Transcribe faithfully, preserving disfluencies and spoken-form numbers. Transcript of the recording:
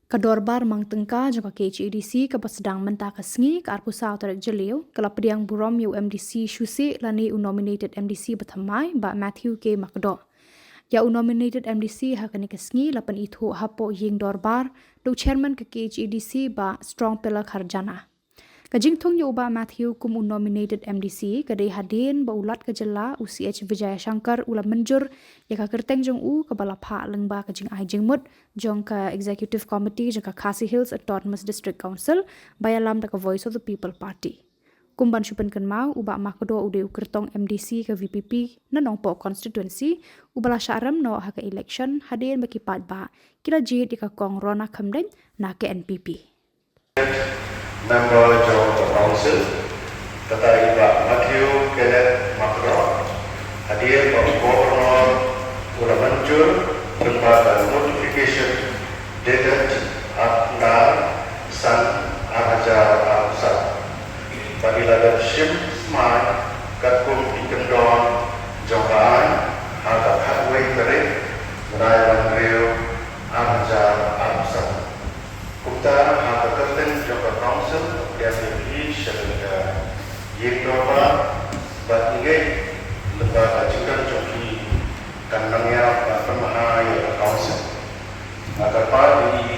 Ka dorbar mang tyngka jong ka KHADC kaba sdang mynta ka sngi, ka arphew saw tarik Jylliew, ka la pdiang burom ïa u MDC shuh shuh lane u nominated MDC ba thymmai, Bah Matthew K Makdoh. Ïa u nominated MDC ha kane ka sngi la pynithuh hapoh ïing dorbar da u chairman ka KHADC, Bah Strongpiller Kharjana. Ka jingthung ïa u Bah Matthew kum u nominated MDC ka dei hadien ba u Lat ka jylla, u C H Vijayashankar, u la mynjur ïa ka kyrteng jong u, kaba la phah lyngba ka jingai jingmut jong ka Executive Committee jong ka Khasi Hills Autonomous District Council, ba ïalam da ka Voice of the People Party. Kum ban shu pynkynmaw, u Bah Makdoh u dei u kyrtong MDC ka VPP na Nongpoh constituency, uba la shah rem noh ha ka election hadien ba ki paidbah ki la jied ïa ka Kong Rona Khymdeit na ka NPP. Member jong ka Council, kata i Bah Matthew Kenneth Makdoh, hadien ba u Governor u la mynjur lyngba ka notification dated arphew khyndai san arhajar arphew san, ba i la dep shim smai katkum ki kyndon jong ka aiñ ha ka khatwei tarik bnai Naiwieng arhajar arphew san. Kumta ha ka kyrteng jong ka Council, ka pdiang ïa phi sha ka ïing dorbar, bad ngi ngeit lyngba ka jingdon jong phi kan nang ïa ka pynbha ïa ka Council. Nga kyrpad ïa phi